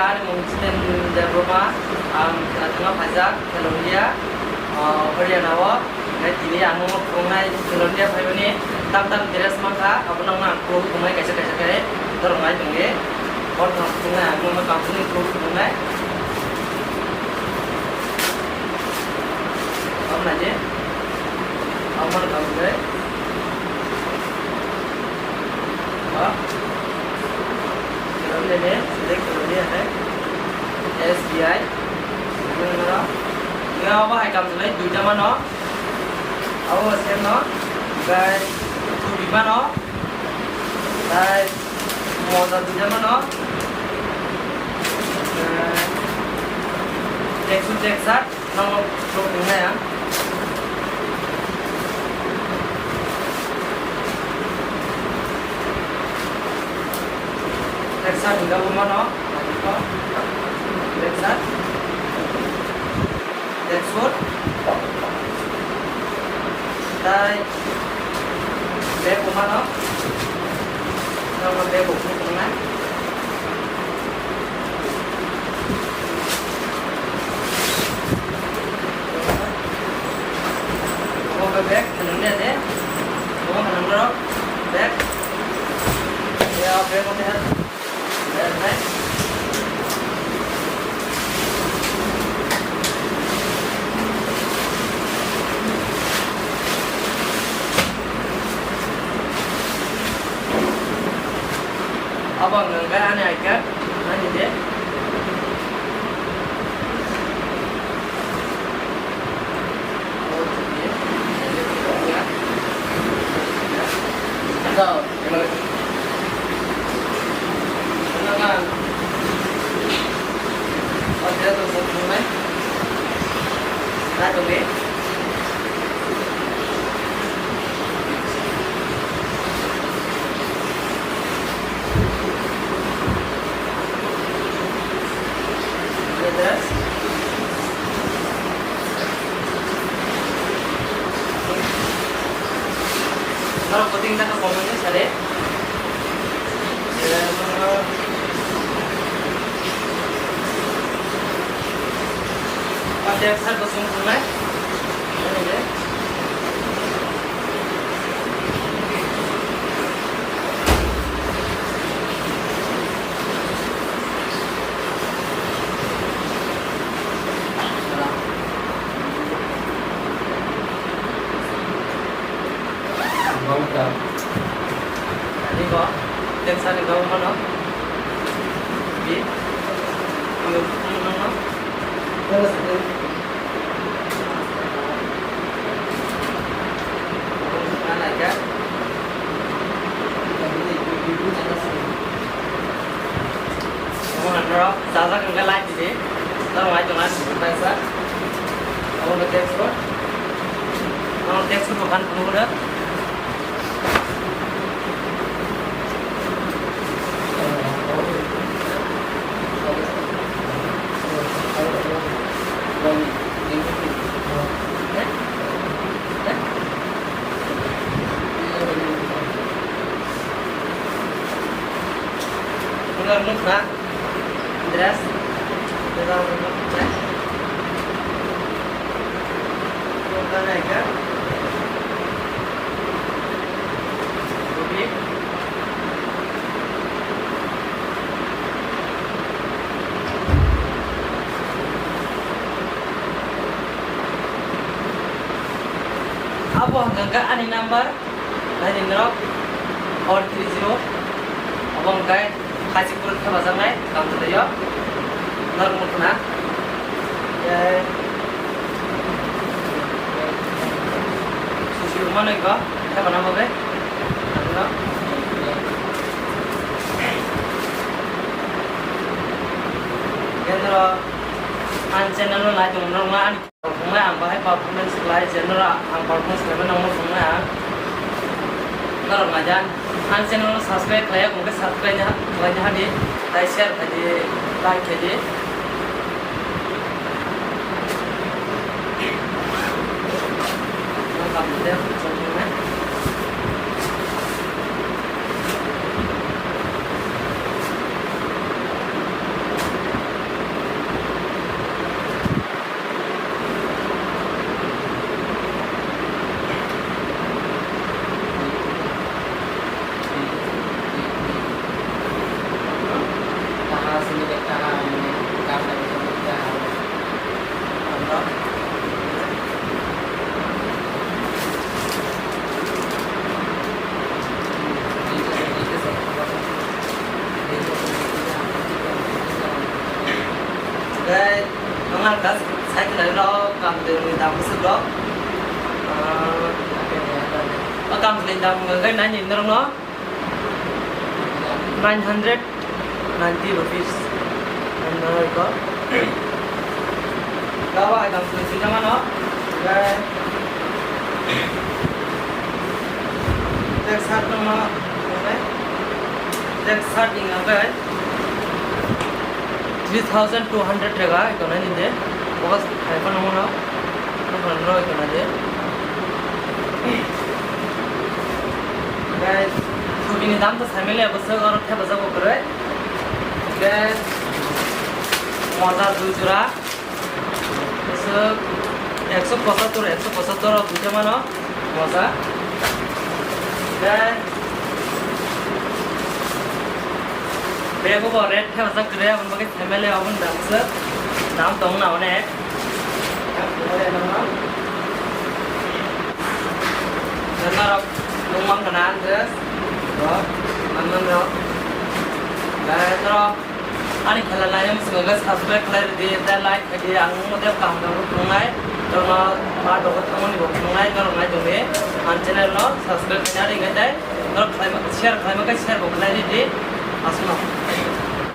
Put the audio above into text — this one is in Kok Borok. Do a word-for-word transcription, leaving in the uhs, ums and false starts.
Ani mung Jiten Debbarma, ang Chwngno phaijak, Khelolia, ah, Haryana o. Nai tini ang no phunuknai Khelolia phaimani tam tam dress mankha, abo nokno ang phunuk tongnai kaisa kaisa khe, dorok nai tongdi. Hor thang phunuknai ang no counseling phunuk tongnai. Abo nai di. Abo mano counseling. Ba. Khelolia ni, select Khelolia hai. S B I. Nang abo hai counseling duita mano. Abo same no, gai, tubi mano, gai, moja duida mano, gai, tracksuit, trackshirt, no, no, nai ang. Trackshirt hinga bo mano, trackshirt. Tracksuit. Tai bag bo mano. Norok bag bo phunuk tongnai. Omo khe bag, nungya de. Omo khe nungya bag. Ya, bag o khe. Abo ang nang ani I card, ani de. Norok bwtwi wngkha khe comment khe sadi. Contact sir bo swng tongnai. Ani bo, tensa ni gabo mano. Bi, ano, ano, ano. Omo norok chajak hwnkhe light di, norok light tongna kaisa. Omo khe text o, omo text o dokan phunukgo. Nukha, dress, nukha naikha. Abo hwnkha khe ani number, naidi norok four three zero, abo hwnkhe Khasikpur khe bajaknai Kamchwlwi o norok mukhuna. Tei susi rwmani kok khe bana bagwi. Kendro ani channel no nai tongo norok ma ani. Phunuknai ang bahai performance khlai, je norok ang performance khlaimani nangma phunuknai ang. Norok naija, ani channel no subscribe khlai, hwnkhe subscribe khlaina hadi, tai share khaidi, like khaidi. Guys, ang ang das cycle no kam de ni dam se bro. Ah, o kam de dam ngai nai ni norok no. Nine hundred ninety rupees. Ang norok ko. Dawa ang tu sini mana? Guys. Tek sat no ma. Tek sat ni ngai. Three thousand two hundred tega ikonai ni de. Bokas hai pa nongo no. Nokhan no ikonai de. Guys, subini dam to samile bosok aro theba jago kore. Guys, moja dui jora. Bosok ekso pochattor, ekso pochattor o duita mano. Moja. Then bag o bo red thepajak kwrwi, aboni bagwi family aboni damswk dam tong na onek. Then norok nukmang khna ang dress. Bo, ang nang rok. Then norok Ani khela nai mung swngo subscribe khlai rwdi, tei like khaidi, ang mode kaham kaham phunuknai, norokno ma dogo thangmani bo phunuknai, norok nai tongdi, ang channel no subscribe khaina ringwi tei norok khlaima, share khlaima khe share bo khlai rwdi, aswkno.